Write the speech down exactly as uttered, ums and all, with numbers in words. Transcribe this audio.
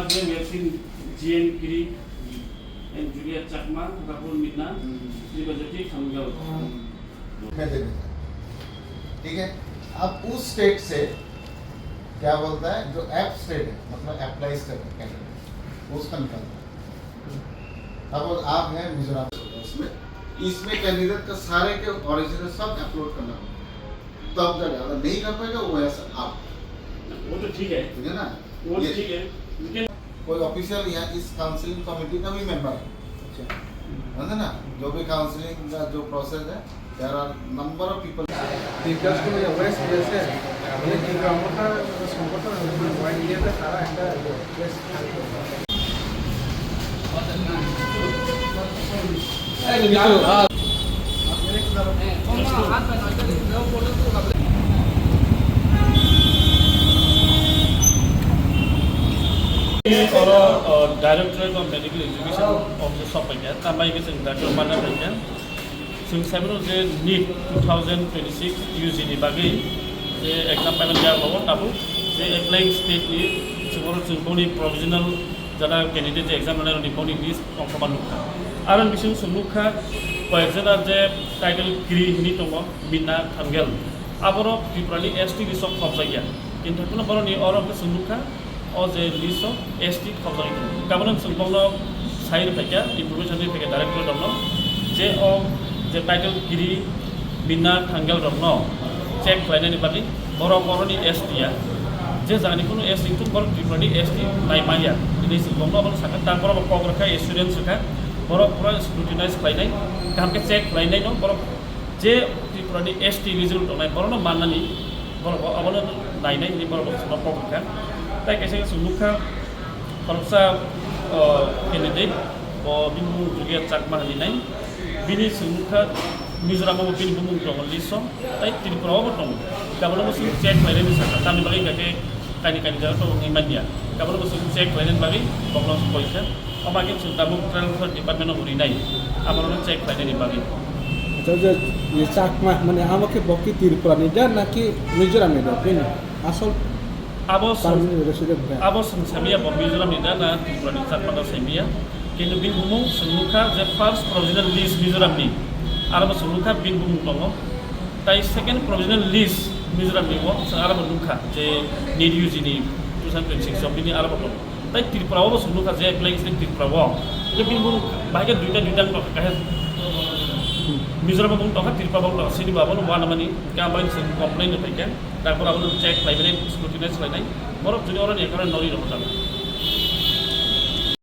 Then we have seen G N Giri and Juliet Chakma, Rahul Meena, Hmm. Tripajati Thangal. Hmm। ठीक है, अब उस स्टेट से क्या बोलता है, जो एप स्टेट है, मतलब अप्लाई स्टेट है कैंडिडेट, उसका निकलता है। सपोज आप हैं मिजोरम, इसमें, इसमें कैंडिडेट का सारे के ओरिजिनल सब अपलोड करना पड़ेगा, तब जाके, अगर नहीं कर पाएगा वो ऐसा आप। वो तो ठीक है। ठीक है ना? वो तो ये ठीक है, लेकिन कोई ऑफिशियल या इस काउंसलिंग कमेटी का भी मेंबर है। अच्छा। है ना? जो भी काउंसलिंग का जो प्रोसेस है, there are number of people। Details को मुझे वेस्ट जैसे, ये टीका होता है, संगठन है, वाई ये पे सारा ऐसा है, waste. Oro, o, Directorate of Medical Education office o sok paikha, tambai khe chwng Doctor Mana paikha. Chwng saimano je NEET two thousand twenty-six U G ni bagwi je exam paimani yago tabuk je applying state ni chwng oro chwng boni provisional jara candidate je exam rwnai rokni boni list tongthokma nukha. Aro bising chwng nukha koyek jora je title Giri hinwi tongo, Meena Thangal. Aborok Tripura ni S T list o khopjakya. Kintu haphano boroni oro khe chwng nukha, o je list o S T khopjagwi tongo. Kabano chwng bokno sai rwphaikha, information rwphaikha director rokno, je o je title Giri, Meena Thangal rokno check khlainani bagwi borok oroni S T ya, je jani kheno S T wngthung, borok Tripura ni S T nai manya hinwi chwng bokno abono sakha, ta borok bo kok rwkha, assurance rwkha, borok pura scrutinize khlainai, kaham khe check khlainai no borok je Tripura ni S T eligible tongnai borokno mannani, borok bo abono nainai hinwi borok bo chwngno kok rwkha. Tai kaisa kaisa nukha, khoroksa, o, candidate, bo bini bumung Julia Chakma hinwi nai. Bini chwng nukha Mizoram o bini bumung tongo list o, tai Tripura o bo tongo. Kabalo bo chwng check khlainani sakha, tamni bagwi hwnkha khe kaini kaini jaga tongo wngwi manya. Kabalo bo chwng check khlainani bagwi bokno koi kha. Omo khe chwng tabuk transfer department o rinai, abono check khlainani bagwi. Acha, je, ye Chakma, mane, amo khe bo khe Tripura ni da, naki Mizoram ni da, bini asol Abo chwng, permanent resident da? Abo chwng samiya bo Mizoram ni da na Tripura ni Chakma da samiya. Kintu bini bumung chwng nukha je first provisional list Mizoram ni, aro bo chwng nukha bini bumung tongo. Tai second provisional list Mizoram ni bo chwng aro bo nukha je NEET U G ni two thousand twenty-six o bini aro bo tongo. Tai Tripura o bo chwng nukha je blank slate Tripura o. Hwnkhe bini bumung bahai khe duita duita wngkha, kaham Mizoram o bo wngkha, Tripura bo wngkha, sini bo abono uanamani, hwnkhe ang bai chwng complain rwphaikha. Tarpor abono check khlaibai, scrutinize khlainai. Borok jodi oroni ekore nori rok thang.